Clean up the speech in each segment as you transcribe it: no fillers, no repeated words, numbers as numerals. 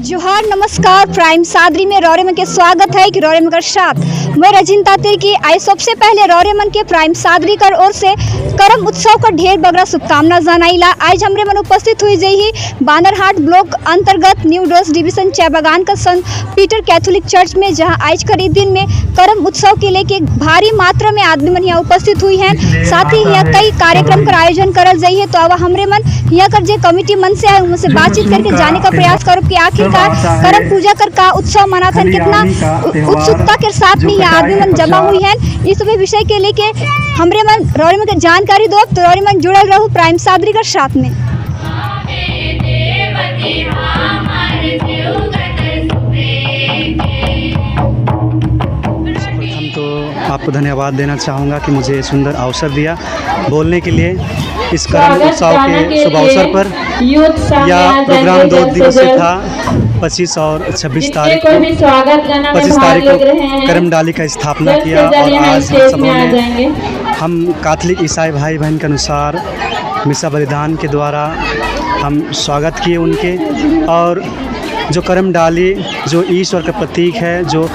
जोहार नमस्कार। प्राइम सादरी में रौरेमन के स्वागत है कि रौरेमन का साथ मैं रजिंता तिर्की। आई सबसे पहले रौरेमन के प्राइम सादरी कर ओर से करम उत्सव का ढेर बगरा शुभकामना जनाइला। आज हमरे मन उपस्थित हुई जई बानरहाट ब्लॉक अंतर्गत न्यू डोस डिवीजन चाय बागान का संत पीटर कैथोलिक चर्च में, जहां आज कर दिन में करम उत्सव के लेके भारी मात्रा में आदमी मन यहाँ उपस्थित हुई हैं। साथ ही यहाँ कई कार्यक्रम का आयोजन करल जाई है। तो अब हमरे मन यहाँ कर जे कमिटी मन से है उनसे बातचीत करके जाने का प्रयास करो कि आखिरकार करम पूजा कर का उत्सव मनाथन, कितना उत्सुकता के साथ में यहाँ आदमी मन जमा हुई हैं। इस सभी विषय के लेके हमरे मन रौरी मन के जानकारी दो। तो रौरी मन जुड़ल रहू प्राइम सादरी का साथ में। प्रथम तो आपको धन्यवाद देना चाहूँगा कि मुझे सुंदर अवसर दिया बोलने के लिए इस करम उत्सव के शुभ अवसर पर। यह प्रोग्राम 2 दिवसीय था, 25 और 26 तारीख को। 25 तारीख को करम डाली का स्थापना किया और आज हम सबों ने हम कैथोलिक ईसाई भाई बहन के अनुसार मिसा बलिदान के द्वारा हम स्वागत किए उनके। और जो करम डाली जो ईश्वर का प्रतीक है, जो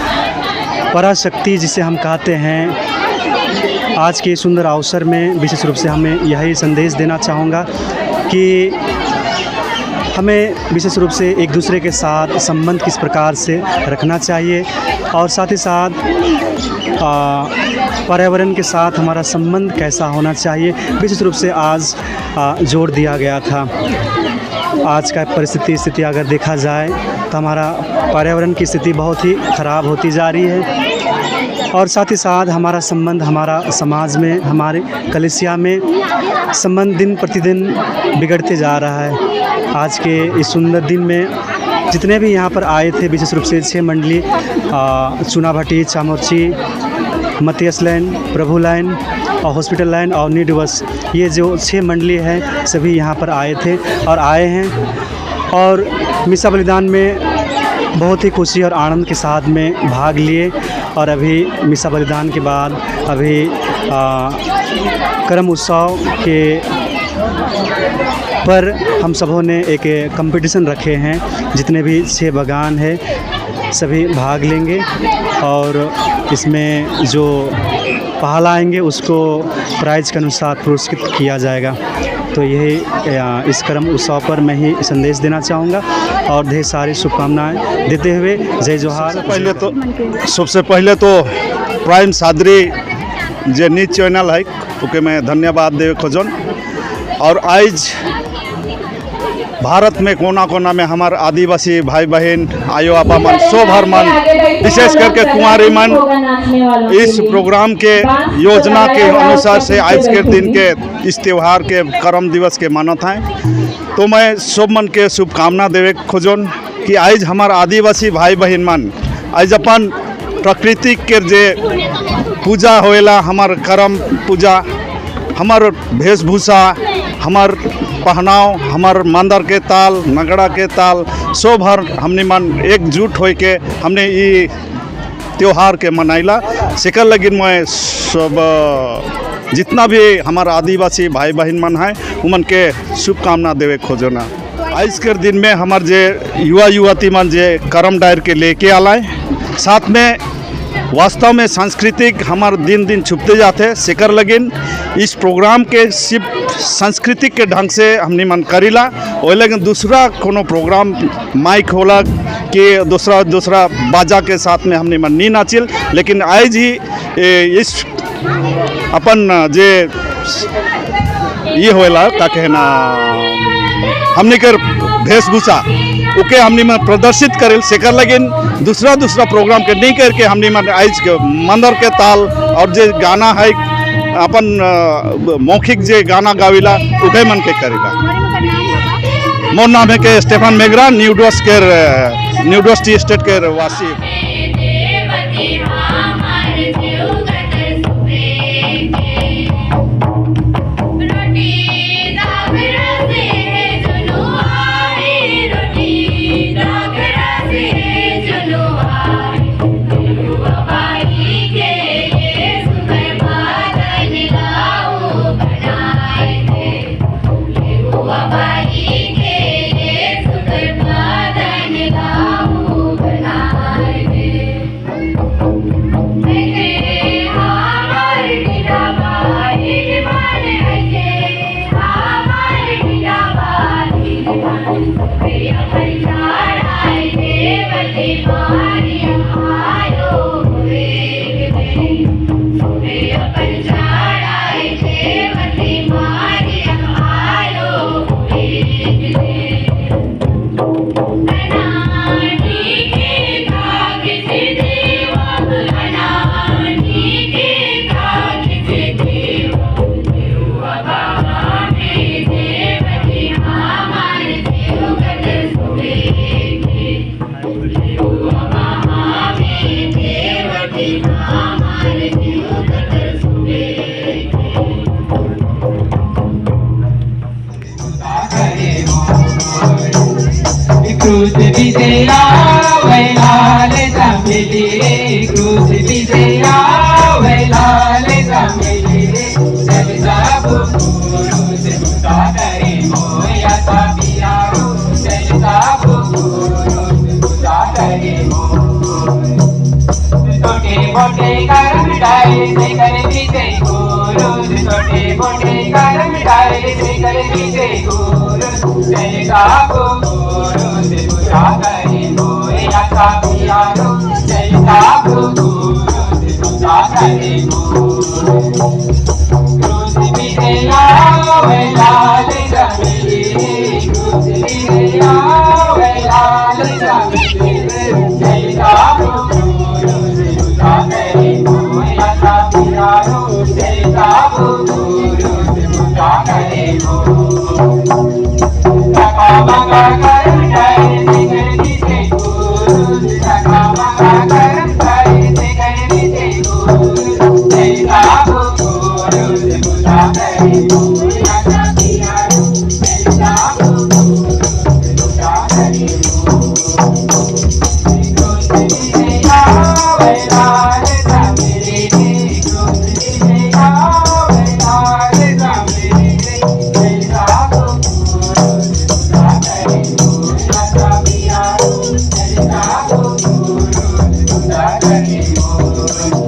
पराशक्ति जिसे हम कहते हैं, आज के सुंदर अवसर में विशेष रूप से हमें यही संदेश देना चाहूँगा कि हमें विशेष रूप से एक दूसरे के साथ संबंध किस प्रकार से रखना चाहिए और साथ ही साथ पर्यावरण के साथ हमारा संबंध कैसा होना चाहिए, विशेष रूप से आज जोर दिया गया था। आज का परिस्थिति स्थिति अगर देखा जाए तो हमारा पर्यावरण की स्थिति बहुत ही ख़राब होती जा रही है और साथ ही साथ हमारा संबंध हमारा समाज में हमारे कलीसिया में संबंध दिन प्रतिदिन बिगड़ते जा रहा है। आज के इस सुंदर दिन में जितने भी यहाँ पर आए थे, विशेष रूप से 6 मंडली चुनाभट्टी, चामोर्ची, मतियस लाइन, प्रभु लाइन और हॉस्पिटल लाइन और न्यू डिवस, ये जो 6 मंडली हैं सभी यहाँ पर आए थे और आए हैं और मिसा बलिदान में बहुत ही खुशी और आनंद के साथ में भाग लिए। और अभी मिसा बलिदान के बाद अभी करम उत्सव के पर हम सबों ने एक कंपटीशन रखे हैं, जितने भी 6 बागान है सभी भाग लेंगे और इसमें जो पहला आएंगे उसको प्राइज़ के अनुसार पुरस्कृत किया जाएगा। तो यही इस करम उत्सव पर मैं ही संदेश देना चाहूँगा और ढेर सारी शुभकामनाएं देते हुए जय जोहार। सबसे पहले तो प्राइम सादरी जे न्यूज चैनल है ओके मैं धन्यवाद देवे खोजन। और आज भारत में कोना कोना में हमारे आदिवासी भाई बहन आयो आपा मन सोभर मन विशेष करके कुंवारी मन इस प्रोग्राम के योजना के अनुसार से आज के दिन के इस त्यौहार के करम दिवस के मानत हैं। तो मैं सब मन के शुभकामना देवे खोजन कि आज हमार आदिवासी भाई बहन मन आज अपन प्रकृति के जे पूजा होएला, हमार करम पूजा, हमार वेशभूषा, हमार पहनाव, हमार मंदर के ताल, नगड़ा के ताल, सब हर हमने मन एकजुट होके हमने ये त्यौहार के मनाइला। सेकर लगिन मैं सब जितना भी हमारा आदिवासी भाई बहन मन है उमन के शुभकामना देवे खोजना। आज के दिन में हमार जे युवा युवती मन जे करम डायर के लेके आलाए, साथ में वास्तव में सांस्कृतिक हमार दिन दिन छुपते जाते, सेकर लगिन इस प्रोग्राम के सिर्फ सांस्कृतिक के ढंग से हमने मन करीला। और लेकिन दूसरा कोनो प्रोग्राम माइक होला कि दूसरा दूसरा बाजा के साथ में हमने मन नहीं नाचिल, लेकिन आज ही इस अपन जे ये होएला का कहना हमने कर वेशभूषा ओके हमने मन प्रदर्शित करेल। सेकर लगिन दूसरा दूसरा प्रोग्राम के नहीं करके हमने मन आज के मंदर के ताल और जे गाना है अपन मौखिक जे गाना गाविला उके मन के करेगा। मोर नाम है के स्टेफन मेगरा, न्यूडोस के न्यूडोस टी स्टेट के वासी। क्रूस विजया वैलाल जमेली रे, क्रूस विजया वैलाल जमेली रे, चल क्रूस तुझा करे मोयाचा पियारो, चल क्रूस तुझा करे मोय। छोटे मोठे करम डाले से कर विजय क्रूस, छोटे मोठे करम डाले से कर विजय क्रूस, चल क्रूस तुझा करे मोयाचा पियारो, चल क्रूस तुझा करे मोय। क्रूस विजया वैलाल जमेली रे, क्रूस विजया वैलाल जमेली रे, चल क्रूस तुझा करे मोयाचा पियारो, चल क्रूस तुझा करे मोय। सका मगा करम डाले से कर विजय क्रूस, सका मगा करम डाले से कर विजय क्रूस, चल क्रूस तुझा करे मोयाचा पियारो, चल क्रूस तुझा करे मोय। क्रूस विजया वैलाल जमेली रे, क्रूस विजया वैलाल जमेली रे, चल क्रूस तुझा करे मोयाचा पियारो, चल क्रूस तुझा करे मोय।